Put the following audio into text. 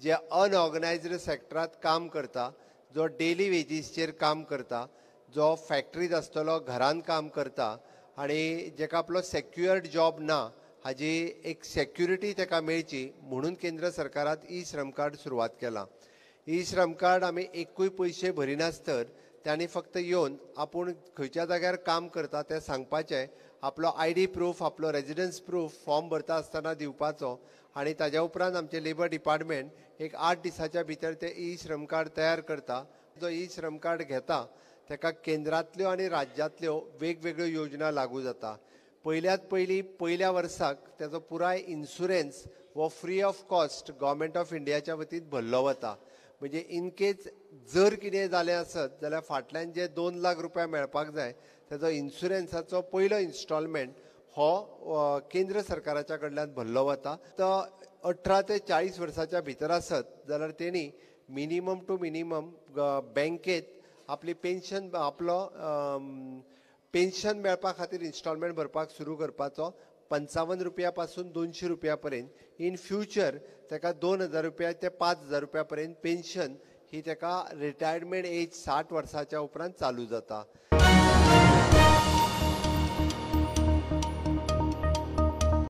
जे अनऑर्गनायज्ड सेक्टरात काम करता, जो डेली वेजीसचेर काम करता, जो फॅक्टरीत आसतलो, घरान काम करता आनी जेका आपलो सेक्युअर्ड जॉब ना, हाजी एक सेक्युरिटी ताका मेळची म्हणून केंद्र सरकारान ई श्रम कार्ड सुरवात केलां. ई श्रम कार्ड आमी एकूय पयशे भरिनासतर तांणी फक्त येवन आपूण खंयच्या जाग्यार काम करता तें सांगपाचें, आपलो I D proof, आपलो रेजिडन्स प्रूफ फॉर्म भरता आसतना दिवपाचो आनी ताज्या उपरांत आमचें लेबर डिपार्टमेंट एक 8 दिसाच्या भितर तें ई श्रम कार्ड तयार करता. जो ई श्रम कार्ड घेता ताका केंद्रांतल्यो आनी राज्यांतल्यो वेगवेगळ्यो योजना लागू जाता. पयल्यात पयली पयल्या वर्साक ताजो पुराय इन्शुरन्स हो free of cost government of इंडियाच्या वतीन भरलो वता. म्हणजे इनकेज जर कितें जालें आसत जाल्यार फाटल्यान जे 2 लाख रुपया मेळपाक जाय ताजो इन्शुरन्साचो पयलो इन्स्टॉलमेंट हो केंद्र सरकाराच्या कडल्यान भरलो वता. तर 18 ते 40 वर्साच्या भितर आसत जाल्यार तेणी मिनिमम टू मिनिमम बँकेत आपली पेन्शन, आपलो पेन्शन मेळपा खातीर इन्स्टॉलमेंट भरपाक सुरू करपाचो 55 रुपया पासून 200 रुपया पर्यंत. इन फ्युचर ताका 2000 रुपया ते 5000 रुपया पर्यंत पेन्शन ही ताका रिटायरमेंट एज 60 वर्साच्या उपरांत चालू जाता.